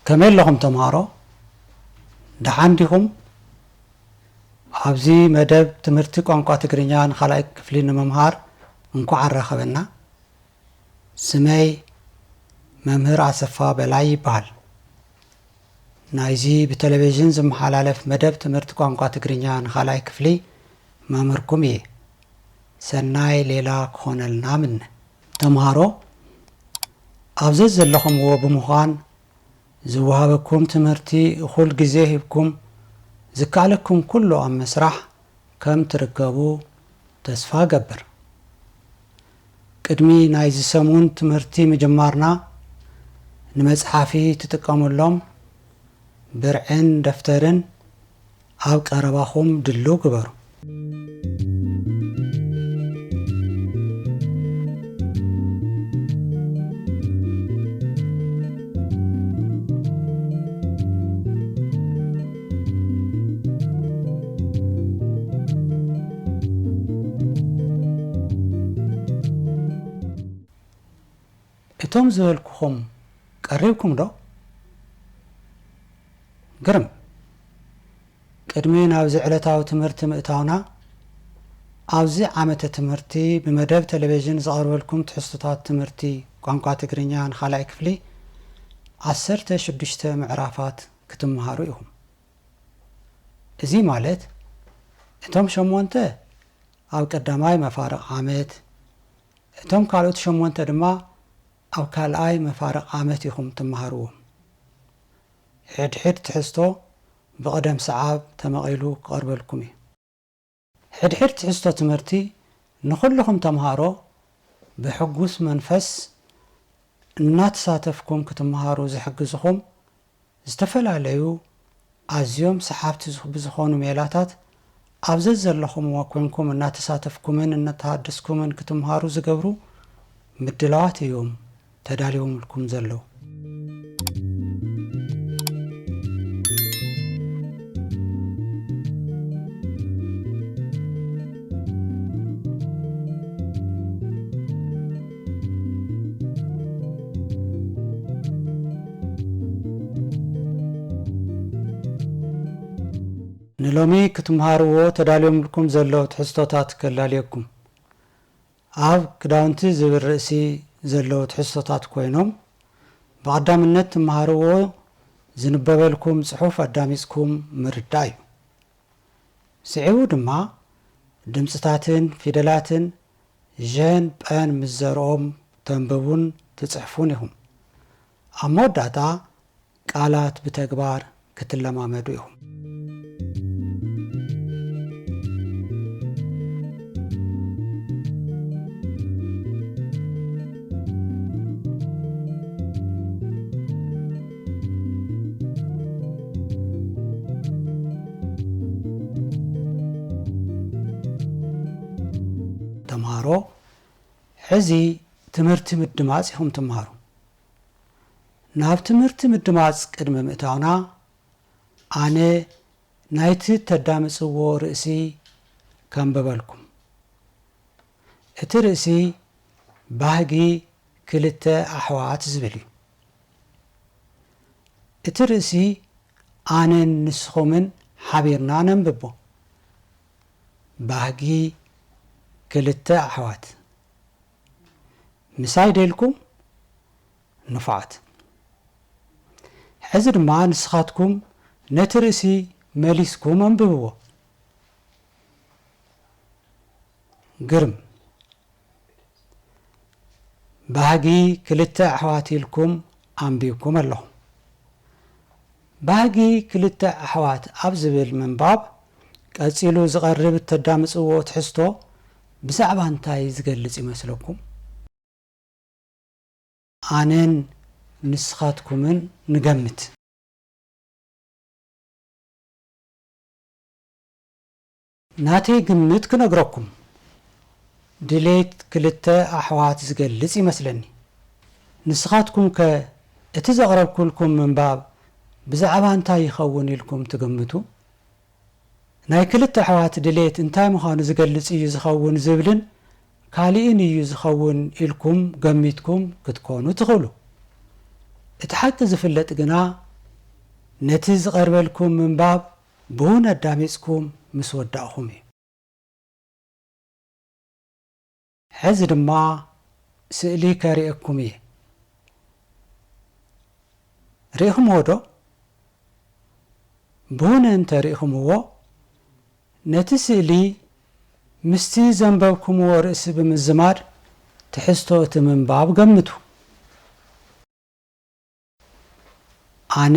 ከመይ ኣለኹም ተምሃሮ? ደሓን ዲኹም? ኣብዚ መደብ ትምህርቲ ቋንቋ ትግርኛ ንኻልኣይ ክፍሊ ንምምሃር እንኳዕ ኣራኸበና። ስመይ መምህር ኣሰፋ በላይ ይበሃል። ናይዚ ብቴሌቪዥን ዝመሓላለፍ መደብ ትምህርቲ ቋንቋ ትግርኛ ንኻልኣይ ክፍሊ መምህርኩም እየ። ሰናይ ሌላ ክኾነልና ምነ። ተምሃሮ፣ ኣብ ዘዘለኹምዎ ብምዃን ዝወሃበኩም ትምህርቲ እኹል ግዜ ሂብኩም ዝከኣለኩም ኩሉ ኣብ ምስራሕ ከም ትርከቡ ተስፋ እገብር። ቅድሚ ናይዚ ሰሙን ትምህርቲ ምጅማርና ንመጽሓፊ ትጥቀሙሎም ብርዕን ደፍተርን ኣብ ቀረባኹም ድልው ግበሩ። እቶም ዝበልኩኹም ቀሪብኩም ዶ? ግርም። ቅድሚ ናብዚ ዕለታዊ ትምህርቲ ምእታውና፣ ኣብዚ ዓመተ ትምህርቲ ብመደብ ቴሌቪዥን ዝቐርበልኩም ትሕዝቶታት ትምህርቲ ቋንቋ ትግርኛ ንኻልኣይ ክፍሊ ዓሰርተ ሽዱሽተ ምዕራፋት ክትመሃሩ ኢኹም። እዚ ማለት፣ እቶም ሸሞንተ ኣብ ቀዳማይ መፋርቕ ዓመት፣ እቶም ካልኦት ሸሞንተ ድማ ኣብ ካልኣይ መፋርቕ ዓመት ኢኹም ትመሃርዎም። ሕድሕድ ትሕዝቶ ብቕደም ሰዓብ ተመቒሉ ክቐርበልኩም እዩ። ሕድሕድ ትሕዝቶ ትምህርቲ ንኹልኹም ተምሃሮ ብሕጉስ መንፈስ እናተሳተፍኩም ክትመሃሩ ዝሕግዝኹም ዝተፈላለዩ ኣዝዮም ሰሓብቲ ዝኽ-፣ ብዝኾኑ ሜላታት ኣብ ዘዘለኹምዎ ኮንኩም እናተሳተፍኩምን እናተሃደስኩምን ክትምሃሩ ዝገብሩ ምድላዋት እዮም ተዳልዮምልኩም ዘለዉ። ንሎሚ ክትምሃርዎ ተዳልዮምልኩም ዘሎ ትሕዝቶታት ከላልየኩም። ኣብ ክዳውንቲ ዝብል ርእሲ ዘለዉ ትሕዝቶታት ኮይኖም፣ ብቐዳምነት ትምሃርዎ ዝንበበልኩም ጽሑፍ ኣዳሚጽኩም ምርዳእ እዩ። ስዒቡ ድማ ድምጽታትን ፊደላትን ዠን ጳን ምስ ዘርኦም ተንብቡን ትጽሕፉን ኢኹም። ኣብ መወዳእታ ቃላት ብተግባር ክትለማመዱ ኢኹም። ተምሃሮ፣ ሕዚ ትምህርቲ ምድማጽ ኢኹም ትምሃሩ። ናብ ትምህርቲ ምድማጽ ቅድሚ ምእታውና፣ ኣነ ናይቲ ተዳምጽዎ ርእሲ ከንብበልኩም። እቲ ርእሲ ባህጊ ክልተ ኣሕዋት ዝብል እዩ። እቲ ርእሲ ኣነን ንስኹምን ሓቢርና ነንብቦ። ባህጊ ክልተ ኣሕዋት። ምሳይ ደልኩም? ንፉዓት። ሕዚ ድማ ንስኻትኩም ነቲ ርእሲ መሊስኩም ኣንብብዎ። ግርም። ባህጊ ክልተ ኣሕዋት ኢልኩም ኣንቢብኩም ኣለኹም። ባህጊ ክልተ ኣሕዋት ኣብ ዝብል ምንባብ ቀጺሉ ዝቐርብ እተዳምጽዎ ትሕዝቶ ብዛዕባ እንታይ ዝገልጽ ይመስለኩም? ኣነን ንስኻትኩምን ንገምት። ናተይ ግምት ክነግረኩም፣ ድሌት ክልተ ኣሕዋት ዝገልጽ ይመስለኒ። ንስኻትኩም ከ እቲ ዘቕረብኩልኩም ምንባብ ብዛዕባ እንታይ ይኸውን ኢልኩም ትግምቱ? ናይ ክልተ ኣሕዋት ድሌት እንታይ ምዃኑ ዝገልጽ እዩ ዝኸውን ዝብልን ካልእን እዩ ዝኸውን ኢልኩም ገሚትኩም ክትኮኑ ትኽእሉ። እቲ ሓቂ ዝፍለጥ ግና፣ ነቲ ዝቐርበልኩም ምንባብ ብውን ኣዳሚጽኩም ምስ ወዳእኹም እዩ። ሕዚ ድማ ስእሊ ከርእየኩም እየ። ርኢኹምዎ ዶ? ብውነ እንተ ርኢኹምዎ፣ ነቲ ስእሊ ምስቲ ዘንበብኩምዎ ርእሲ ብምዝማድ ትሕዝቶ እቲ ምንባብ ገምቱ። ኣነ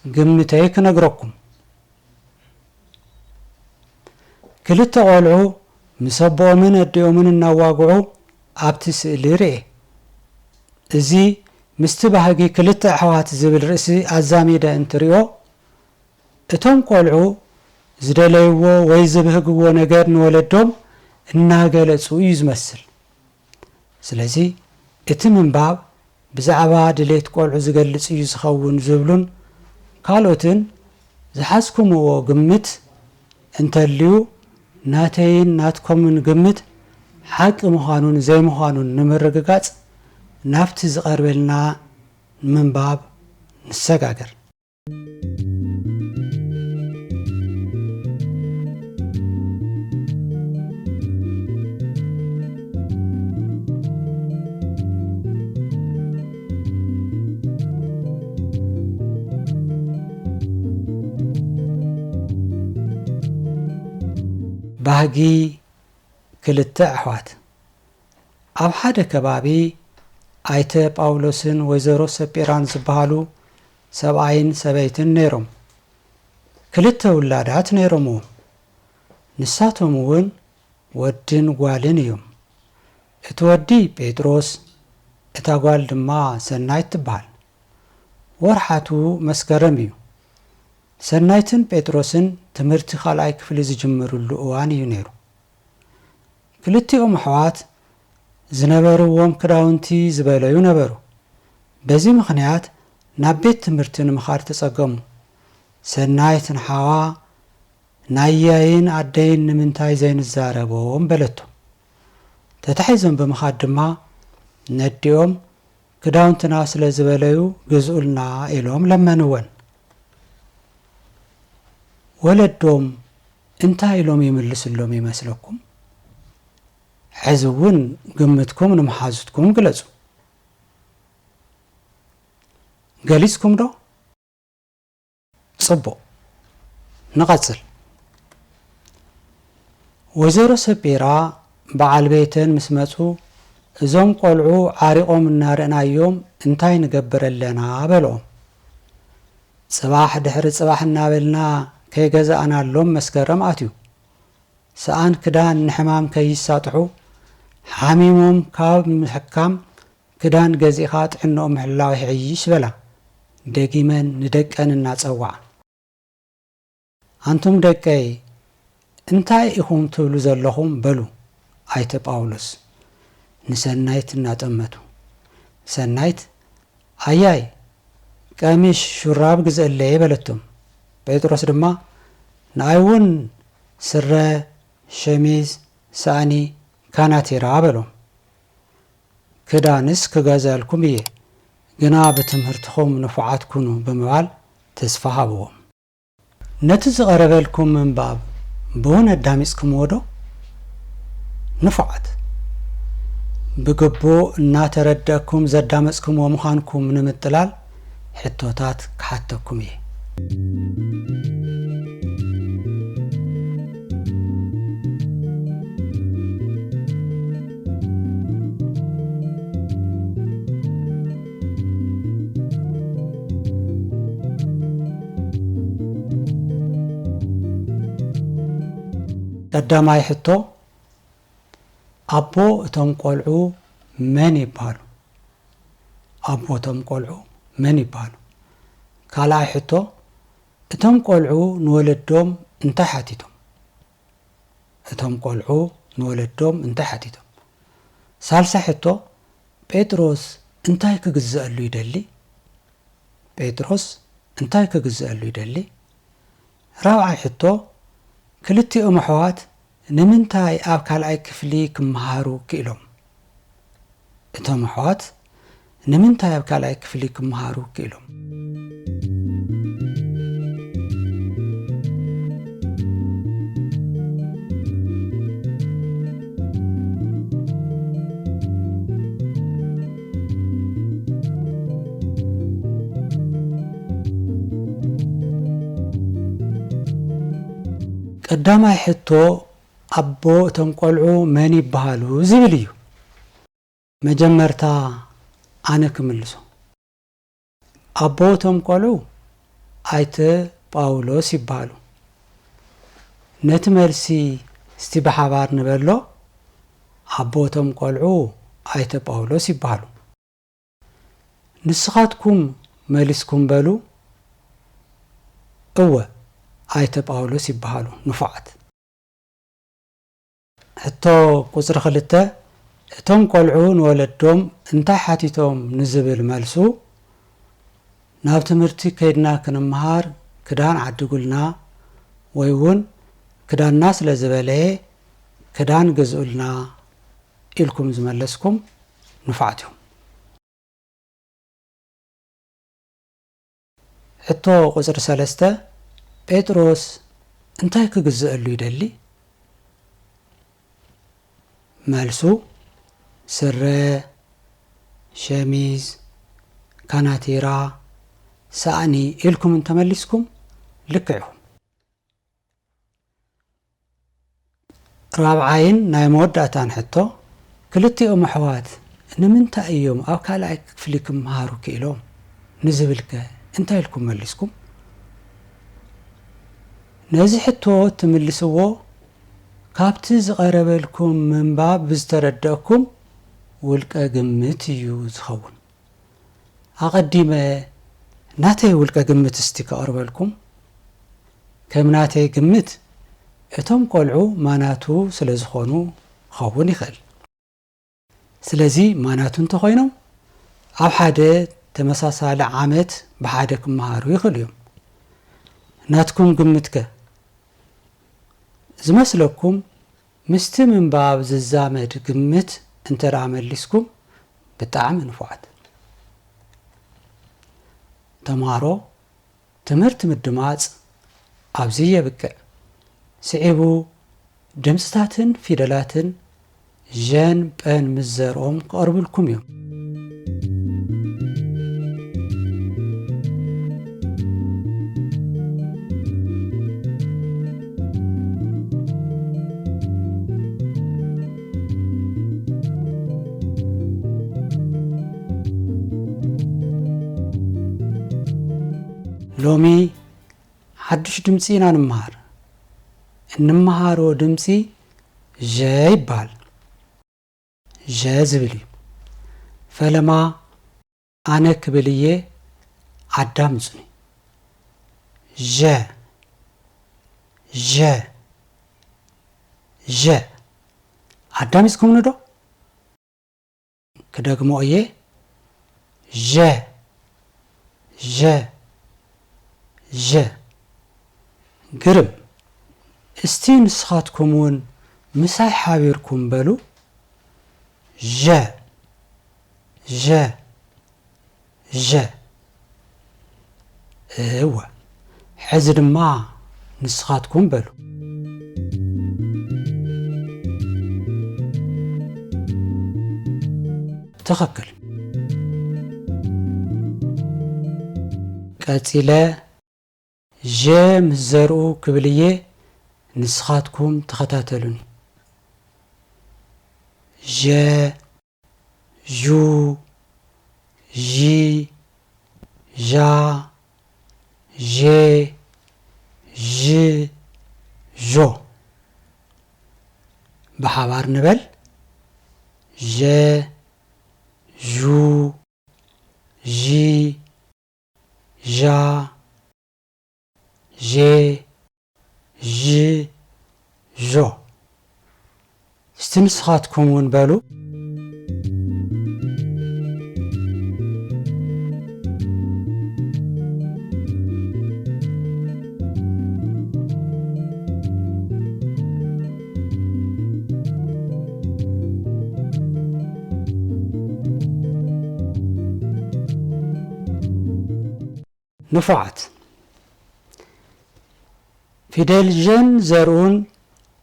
ግምተይ ክነግረኩም። ክልተ ቆልዑ ምስ ኣቦኦምን ኣዲኦምን እናዋግዑ ኣብቲ ስእሊ ርኤ። እዚ ምስቲ ባህጊ ክልተ ኣሕዋት ዝብል ርእሲ ኣዛሚደ እንትሪኦ፣ እቶም ቆልዑ ዝደለይዎ ወይ ዝብህግዎ ነገር ንወለዶም እናገለጹ እዩ ዝመስል። ስለዚ እቲ ምንባብ ብዛዕባ ድሌት ቆልዑ ዝገልጽ እዩ ዝኸውን ዝብሉን ካልኦትን ዝሓዝኩምዎ ግምት እንተልዩ፣ ናተይን ናትኮምን ግምት ሓቂ ምዃኑን ዘይምዃኑን ንምርግጋጽ ናብቲ ዝቐርበልና ምንባብ ንሰጋገር። ባህጊ ክልተ ኣሕዋት። ኣብ ሓደ ከባቢ ኣይተ ጳውሎስን ወይዘሮ ሰጲራን ዝበሃሉ ሰብኣይን ሰበይትን ነይሮም። ክልተ ውላዳት ነይሮምዎም። ንሳቶም እውን ወድን ጓልን እዮም። እቲ ወዲ ጴጥሮስ፣ እታ ጓል ድማ ሰናይት ትበሃል። ወርሓቱ መስከረም እዩ። ሰናይትን ጴጥሮስን ትምህርቲ ካልኣይ ክፍሊ ዝጅምርሉ እዋን እዩ ነይሩ። ክልቲኦም ኣሕዋት ዝነበርዎም ክዳውንቲ ዝበለዩ ነበሩ። በዚ ምኽንያት ናብ ቤት ትምህርቲ ንምኻድ ተጸገሙ። ሰናይት ንሓዋ፣ "ናያይን ኣደይን ንምንታይ ዘይንዛረቦም?" በለቶ። ተታሒዞም ብምኻድ ድማ ነዲኦም፣ "ክዳውንትና ስለ ዝበለዩ ግዝኡልና" ኢሎም ለመንወን። ወለዶም እንታይ ኢሎም ይምልስሎም ይመስለኩም? ሕዚ እውን ግምትኩም ንመሓዙትኩም ግለጹ። ገሊጽኩም ዶ? ጽቡቕ። ንቐጽል። ወይዘሮ ሰጲራ በዓል ቤተን ምስ መጹ፣ "እዞም ቆልዑ ዓሪቖም እናረእናዮም እንታይ ንገብር ኣለና?" በልኦም። ጽባሕ ድሕሪ ጽባሕ እናበልና ከይገዛእናሎም መስከረም ኣትዩ። ሰኣን ክዳን ንሕማም ከይሳጥሑ፣ ሓሚሞም ካብ ምሕካም ክዳን ገዚእኻ ጥዕንኦም ምሕላው ይሕይሽ በላ፣ ደጊመን ንደቀን እናጸውዓ። "ኣንቱም ደቀይ፣ እንታይ ኢኹም ትብሉ ዘለኹም?" በሉ ኣይተ ጳውሎስ ንሰናይት እናጠመቱ። ሰናይት፣ "ኣያይ፣ ቀሚሽ ሹራብ ግዝእለይ" በለቶም። ጴጥሮስ ድማ፣ "ንኣይ እውን ስረ፣ ሸሚዝ፣ ሳእኒ፣ ካናቲራ" በሎም። "ክዳንስ ክገዝኣልኩም እየ፣ ግና ብትምህርትኹም ንፉዓት ኩኑ" ብምባል ተስፋ ሃብዎም። ነቲ ዝቐረበልኩም ምንባብ ብውን ኣዳሚጽኩምዎ ዶ? ንፉዓት። ብግቡእ እናተረደእኩም ዘዳመጽኩምዎ ምዃንኩም ንምጥላል ሕቶታት ክሓተኩም እየ። ቀዳማይ ሕቶ፣ ኣቦ እቶም ቆልዑ መን ይበሃሉ? ኣቦ እቶም ቆልዑ መን ይበሃሉ? ካልኣይ ሕቶ፣ እቶም ቆልዑ ንወለዶም እንታይ ሓቲቶም? እቶም ቆልዑ ንወለዶም እንታይ ሓቲቶም? ሳልሳይ ሕቶ፣ ጴጥሮስ እንታይ ክግዝአሉ ይደሊ? ጴጥሮስ እንታይ ክግዝአሉ ይደሊ? ራብዓይ ሕቶ፣ ክልቲኦም ኣሕዋት ንምንታይ ኣብ ካልኣይ ክፍሊ ክመሃሩ ክኢሎም? እቶም ኣሕዋት ንምንታይ ኣብ ካልኣይ ክፍሊ ክመሃሩ ክኢሎም? ቀዳማይ ሕቶ፣ ኣቦ እቶም ቆልዑ መን ይበሃሉ ዝብል እዩ። መጀመርታ ኣነ ክምልሶ። ኣቦ እቶም ቆልዑ ኣይተ ጳውሎስ ይበሃሉ። ነቲ መልሲ እስቲ ብሓባር ንበሎ። ኣቦ እቶም ቆልዑ ኣይተ ጳውሎስ ይበሃሉ። ንስኻትኩም መሊስኩም በሉ። እወ፣ ኣይተ ጳውሎስ ይበሃሉ። ንፉዓት። ሕቶ ቁጽሪ ክልተ፣ እቶም ቆልዑ ንወለዶም እንታይ ሓቲቶም ንዝብል መልሱ፣ ናብ ትምህርቲ ከይድና ክንመሃር ክዳን ዓድጉልና ወይ እውን ክዳንና ስለ ዝበለየ ክዳን ግዝኡልና ኢልኩም ዝመለስኩም ንፉዓት እዮም። ሕቶ ቁጽሪ ሰለስተ፣ ጴጥሮስ እንታይ ክግዝአሉ ይደሊ? መልሱ፣ ስረ፣ ሸሚዝ፣ ካናቲራ፣ ሳእኒ ኢልኩም እንተመሊስኩም ልክዕ ኢኹም። ራብዓይን ናይ መወዳእታን ሕቶ፣ ክልቲኦም ኣሕዋት ንምንታይ እዮም ኣብ ካልኣይ ክፍሊ ክመሃሩ ክኢሎም ንዝብልከ እንታይ ኢልኩም መሊስኩም? ነዚ ሕቶ ትምልስዎ ካብቲ ዝቐረበልኩም ምንባብ ብዝተረደእኩም ውልቀ ግምት እዩ ዝኸውን። ኣቐዲመ ናተይ ውልቀ ግምት እስቲ ከቕርበልኩም። ከም ናተይ ግምት እቶም ቆልዑ ማናቱ ስለ ዝኾኑ ክኸውን ይኽእል። ስለዚ ማናቱ እንተኾይኖም ኣብ ሓደ ተመሳሳሊ ዓመት ብሓደ ክመሃሩ ይኽእሉ እዮም። ናትኩም ግምትከ? ዝመስለኩም ምስቲ ምንባብ ዝዛመድ ግምት እንተ ደኣ መሊስኩም ብጣዕሚ ንፉዓት። ተምሃሮ፣ ትምህርቲ ምድማጽ ኣብዚ የብቅዕ። ስዒቡ ድምጽታትን ፊደላትን ዠን ጴን ምስ ዘርኦም ክቐርብልኩም እዮም። ሎሚ ሓድሽ ድምጺ ኢና ንምሃር። እንመሃሮ ድምጺ ዠ ይበሃል። ዠ ዝብል እዩ። ፈለማ ኣነ ክብል እየ፣ ኣዳምጹኒ። ዠ፣ ዠ፣ ዠ። ኣዳሚጽኩምኒ ዶ? ክደግሞ እየ። ዠ፣ ዠ፣ ዠ። ግርም። እስቲ ንስኻትኩም እውን ምሳይ ሓቢርኩም በሉ። ዠ፣ ዠ፣ ዠ። እወ፣ ሕዚ ድማ ንስኻትኩም በሉ። ትኽክል። ቀጺለ ዠ ምስ ዘርኡ ክብል እየ፣ ንስኻትኩም ተኸታተሉኒ። ዠ፣ ዡ፣ ዢ፣ ዣ፣ ዤ፣ ዥ፣ ዦ። ብሓባር ንበል። ዠ፣ ዡ፣ ዢ፣ ዣ፣ ዤ፣ ዥ፣ ዦ። እስቲ ንስኻትኩም እውን በሉ። ንፉዓት። ፊደል ዠን ዘርኡን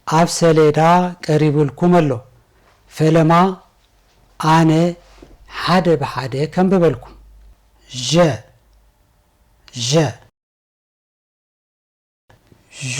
ኣብ ሰሌዳ ቀሪቡልኩም ኣሎ። ፈለማ ኣነ ሓደ ብሓደ ከንብበልኩም። ዠ፣ ዠ፣ ዡ፣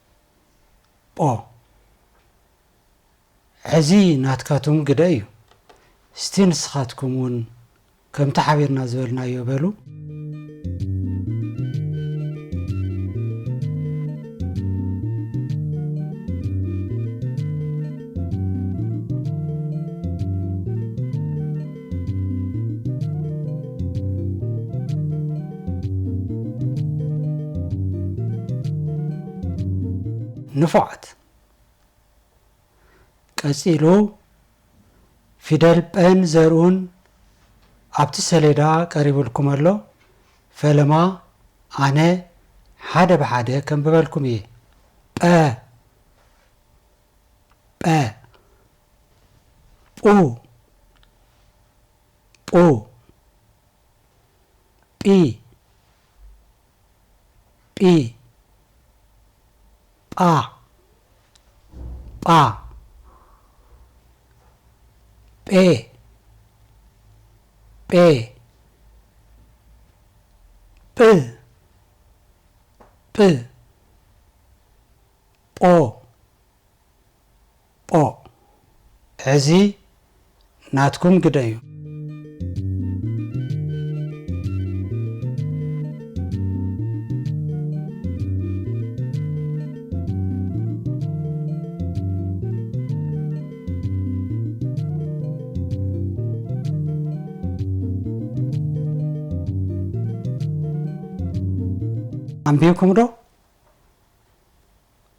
ጶ። ሕዚ ናትካቱም ግደ እዩ። እስቲ ንስኻትኩም እውን ከምቲ ሓቢርና ዝበልናዮ በሉ። ንፉዓት። ቀጺሉ ፊደል ጴን ዘርኡን ኣብቲ ሰሌዳ ቀሪቡልኩም ኣሎ። ፈለማ ኣነ ሓደ ብሓደ ከንብበልኩም እየ። ጳ፣ ጳ፣ ጳ፣ ጳ፣ ጳ፣ ጳ፣ ጳ፣ ጳ፣ ጳ፣ ጳ፣ ጳ፣ ጳ፣ ጳ፣ ጳ። ጳ። ሕዚ ናትኩም ግደ እዩ። ኣንቢብኩም ዶ?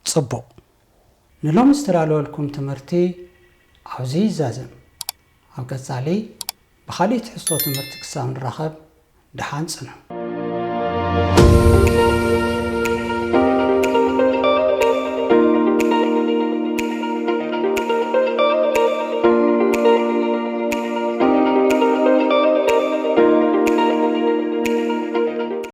ጽቡቕ። ንሎሚ ዝተዳለወልኩም ትምህርቲ ኣብዚ ይዛዘም። ኣብ ቀጻሊ ብኻልእ ትሕዝቶ ትምህርቲ ክሳብ ንራኸብ ደሓን ጽንሑ።